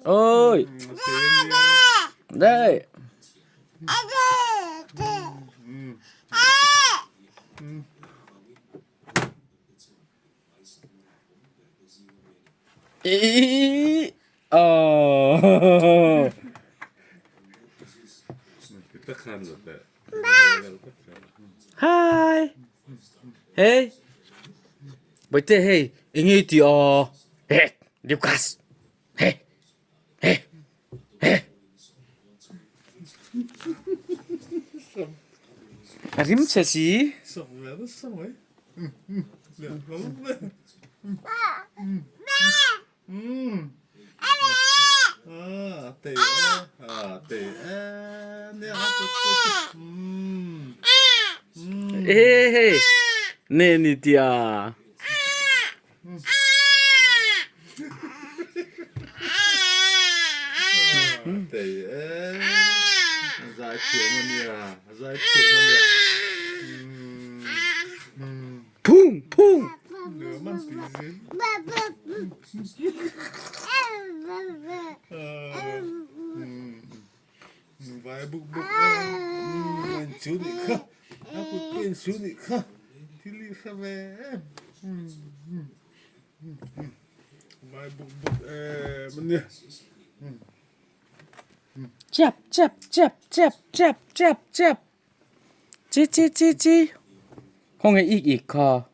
Oi. Đây. Ih. Oh. Hi. Hey. Bawihte hei eng nge i tih aw? He Lucas. He. He. He. A rim chhe si. Ne ni tia. Phung phung. Chep chep chep chep chep chep chep. Chi chi chi chi. Khawnge ik ik kha.